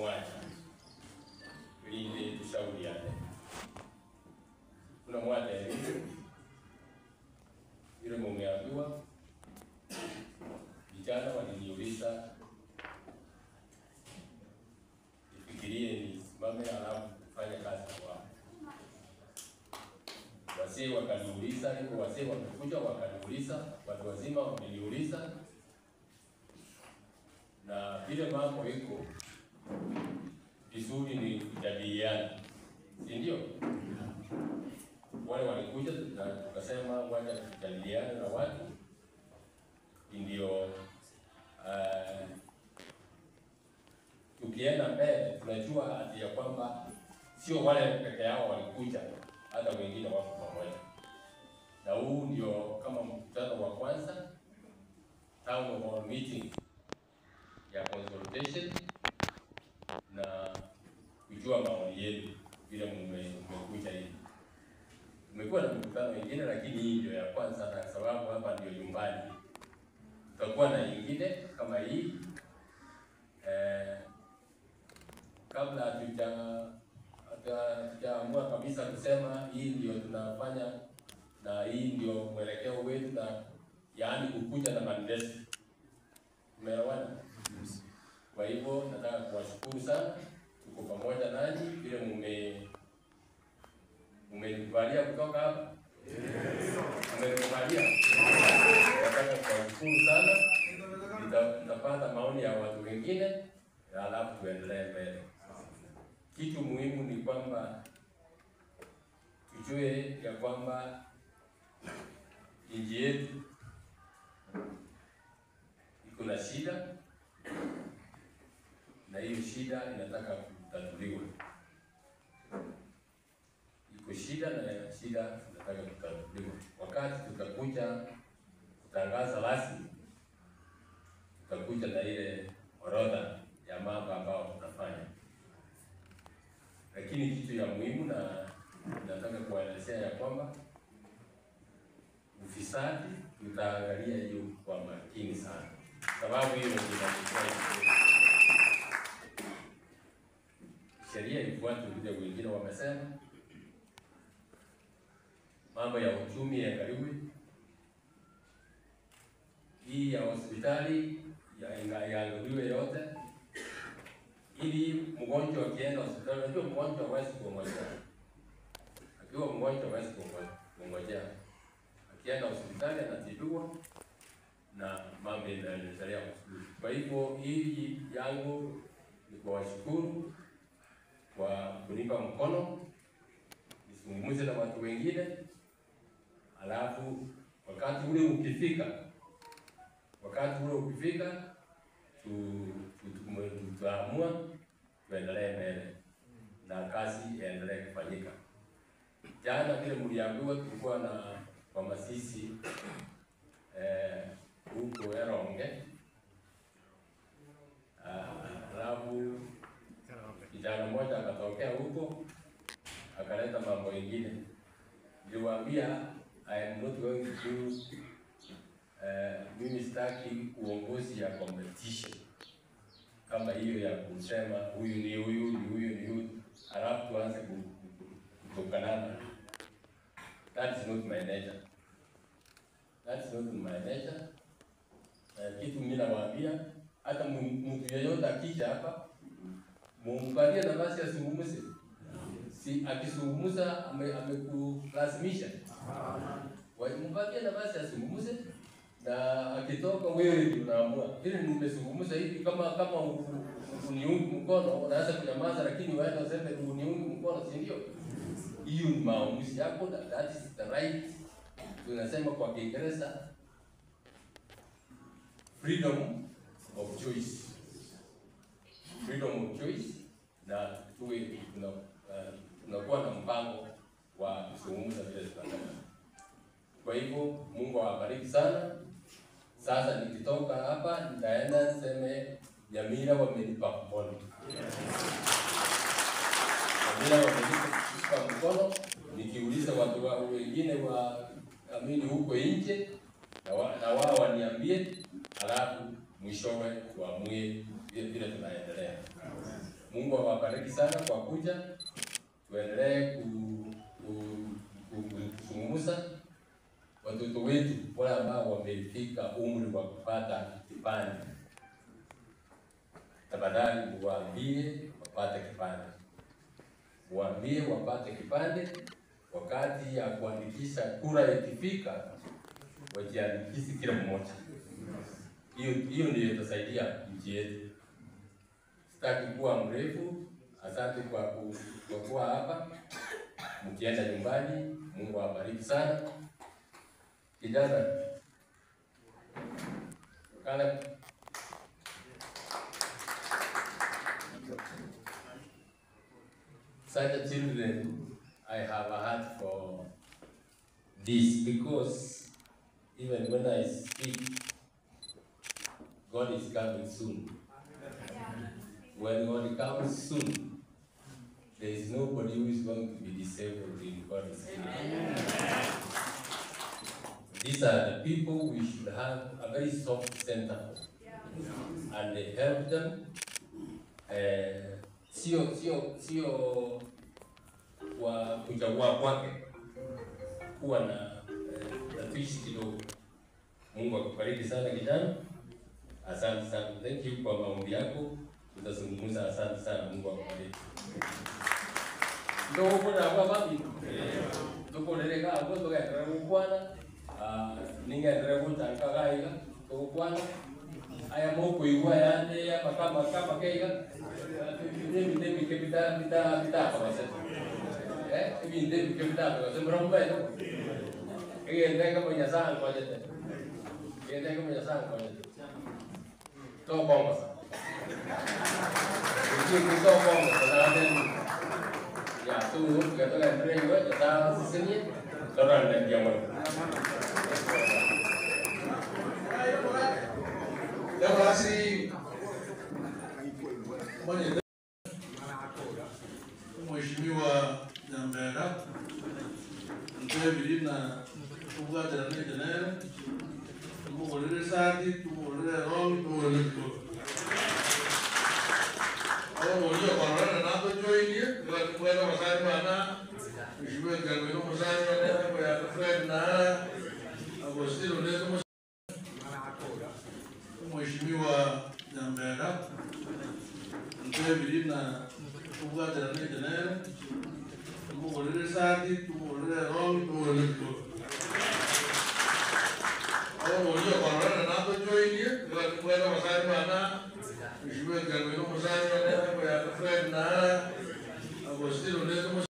mwacha ili tushauriane. Kuna mwacha ile mumeambiwa, vijana waliniuliza nifikirie nisimame alafu tufanye kazi kwa wazee. Wakaniuliza, niko wazee wamekuja wakaniuliza, watu wazima wameniuliza, na vile mambo iko vizuri ni kujadiliana, si ndio? Wale walikuja tukasema wacha tujadiliane na watu ndio tukienda mbele tunajua ati ya kwamba sio wale peke yao walikuja, hata wengine wako pamoja. Na huu ndio kama mkutano wa kwanza, town hall meeting ya consultation na kujua maoni yenu vile mmekuja hivi. Tumekuwa na mkutano mwingine lakini hii ndio ya kwanza, na sababu hapa ndio nyumbani. Tutakuwa na nyingine kama hii kabla hatujaamua kabisa kusema hii ndio tunafanya na hii ndio mwelekeo wetu, na yaani kukuja na manifesto. Umeelewana? Kwa hivyo nataka kuwashukuru sana, tuko pamoja nanyi vile mmenikubalia kutoka hapa. Mmenikubalia. Nataka kuwashukuru sana. Nitapata maoni ya watu wengine alafu tuendelee mbele. Kitu muhimu ni kwamba tujue ya kwamba nchi yetu iko na shida, na hiyo shida inataka kutatuliwa. Iko shida na shida inataka kutatuliwa. Wakati tutakuja kutangaza rasmi, tutakuja na ile orodha ya mambo ambayo tunafanya. Lakini kitu ya muhimu na nataka kuelezea ya kwamba ufisadi tutaangalia hiyo kwa makini sana, sababu hiyo ndio sheria ifuatwe vile wengine wamesema. Mambo ya uchumi yaangaliwe, hii ya hospitali yaangaliwe yote, ili mgonjwa akienda hospitali, unajua mgonjwa hawezi kuongojea. Akiwa mgonjwa hawezi kuongojea. Akienda hospitali anatibiwa na mambo yanaendelea vizuri. Kwa hivyo hii yangu ni kuwashukuru kwa kunipa mkono nizungumze na watu wengine, alafu wakati ule ukifika, tutaamua tuendelee mbele na kazi iendelee kufanyika. Jana vile mliambiwa tulikuwa na kwa Masisi huko Eronge, alafu kijana mmoja akatokea huko akaleta mambo mengine. Niliwaambia I am not going to do mimi sitaki uongozi ya competition kama hiyo ya kusema huyu ni huyu, ni huyu ni huyu, alafu tuanze kutokanana. That is not my nature. That is not my nature. Kitu mimi nawaambia, hata mtu yeyote akija hapa mumpatie nafasi azungumze. Si akizungumza amekulazimisha. Mumpatie nafasi azungumze, na akitoka wewe ndio unaamua. Vile nimezungumza hivi, kama uniungi mkono unaanza kunyamaza, lakini wewe unasema uniungi mkono, si ndio? Hiyo ni maamuzi yako, that is the right. Tunasema kwa Kiingereza freedom of choice. Freedom of choice, na tuwe tunakuwa na mpango wa kuzungumza vile tunataka. Kwa hivyo Mungu awabariki sana. Sasa nikitoka hapa nitaenda niseme Nyamira wamenipa mkono. Nyamira wamenipa mkono, nikiuliza watu wengine wa amini huko nje na wao waniambie, alafu mwishowe tuamue vile tunaendelea. Mungu awabariki sana kwa kuja. Tuendelee kuzungumza. Watoto wetu wale ambao wamefika umri wa kupata kipande, tafadhali muwaambie wapate kipande, muwaambie wapate kipande. Wakati ya kuandikisha kura ikifika, wajiandikishe kila mmoja. Hiyo ndio itasaidia nchi yetu. Sitaki kuwa mrefu. Asante kwa kuwa hapa. Mkienda nyumbani, Mungu awabariki sana. Kijana kana such a children, I have a heart for this, because even when I speak, God is coming soon. When God comes soon, there is nobody who is going to be disabled in God's kingdom. These are the people we should have a very soft center for, and they help them. Sio kwa kuchagua kwake kuwa na twist kidogo. Mungu akubariki sana kijana. Asante sana. Thank you kwa maombi yako. Tutazungumza. Asante sana. Mungu akubariki. Ndio kuna hapa babi. Tuko leleka hapo tukaendelea kukwana. Ningaendelea kutanka gaiga tukukwana. Aya moko igwa yande ya makama kama keiga. Nemi kebita bita bita kwa sasa. Hivi ndio kebita kwa sasa mromba hiyo. Ndio kama nyasana kwa jete. Ndio kama nyasana kwa jete. To bomba sa. Ndio to bomba sa na. Ya tu kata ndio hiyo ya sisi toranda ndio mwana. Basi Mheshimiwa Nyambera Mtebili na kubwatana n'endeleo tumugolere sati tumugolere rong tumugolere ko abo bolio korona na to joinie kwa masai mana Mheshimiwa Galwino masai mana kwa ya Fred na Agostino Neto. Mheshimiwa Nyambera Mtebili na kubwatana n'endeleo tumugolere sati tumugolere rong tumugolere ko abo bolio korona na to joinie kwa masai mana Mheshimiwa Galwino masai mana kwa ya Fred na